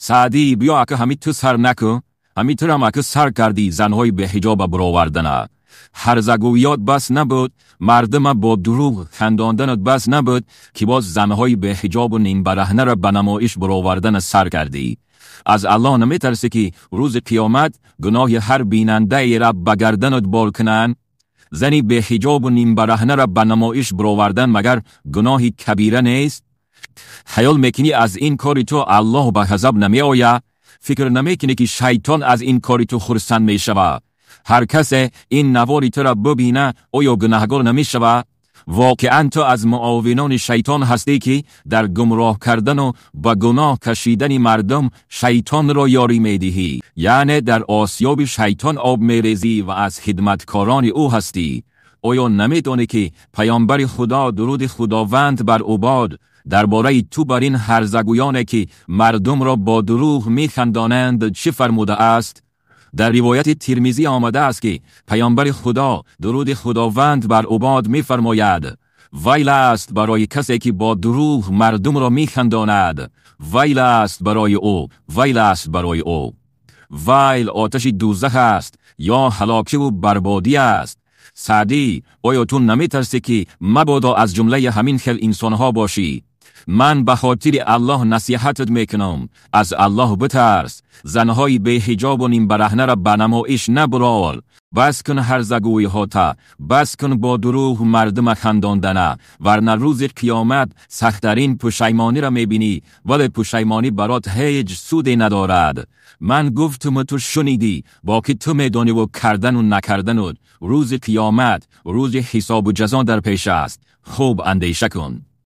Саъдӣ, биё, ака, ҳами ту сар наку, ҳами турам, ака, сар кардӣ занҳои беҳиҷоба буровардана. Ҳарзагӯёт бас набуд, мардума бо дурӯғ хандонданат бас набуд, ки боз занҳои беҳиҷобу нимбараҳнаро ба намоиш буровардана сар кардӣ. Аз Аллоҳ наметарсӣ, ки рӯзи қиёмат гуноҳи ҳар бинандаеро ба гарданат бор кунанд? Зани беҳиҷобу нимбараҳнаро ба намоиш буровардан магар гуноҳи кабира нест? Хаёл мекунӣ, аз ин кори ту Аллоҳ ба ғазаб намеояд? Фикр намекунӣ, ки шайтон аз ин кори ту хурсанд мешавад? Ҳар касе ин навори туро бубина, оё гунаҳгор намешавад? Воқеан, ту аз муовинони шайтон ҳастӣ, ки дар гумроҳ кардану ба гуноҳ кашидани мардум шайтонро ёрӣ медиҳӣ, яъне дар осиёби шайтон об мерезӣ ва аз хидматкорони ӯ ҳастӣ. Оё намедонӣ, ки паёмбари Худо, дуруди Худованд бар ӯ бод, дар бораи ту бар ин ҳарзагӯёне, ки мардумро бо дурӯғ механдонанд, чӣ фармудааст? Дар ривояти Тирмизӣ омадааст, ки паёмбари Худо, дуруди Худованд бар ӯ бод, мефармояд: «Вайл аст барои касе, ки бо дурӯғ мардумро механдонад! Вайл аст барои ӯ, вайл аст барои ӯ!» Вайл оташи дӯзах аст ё ҳалокиву барбодӣ аст. Саъдӣ, оё ту наметарсӣ, ки мабодо аз ҷумлаи ҳамин хел инсонҳо бошӣ? Ман ба хотири Аллоҳ насиҳатат мекунам: аз Аллоҳ битарс, занҳои беҳиҷобу нимбараҳнаро ба намоиш набурор. Бас кун ҳарзагӯиҳота, бас кун бо дурӯғ мардума хандондана, варна рӯзи қиёмат сахттарин пушаймониро мебинӣ, вале пушаймонӣ барот ҳеҷ суде надорад. Ман гуфтуму ту шунидӣ, боқӣ ту медониву кардану накарданут. Рӯзи қиёмат, рӯзи ҳисобу ҷазо дар пеш аст, хуб андеша кун.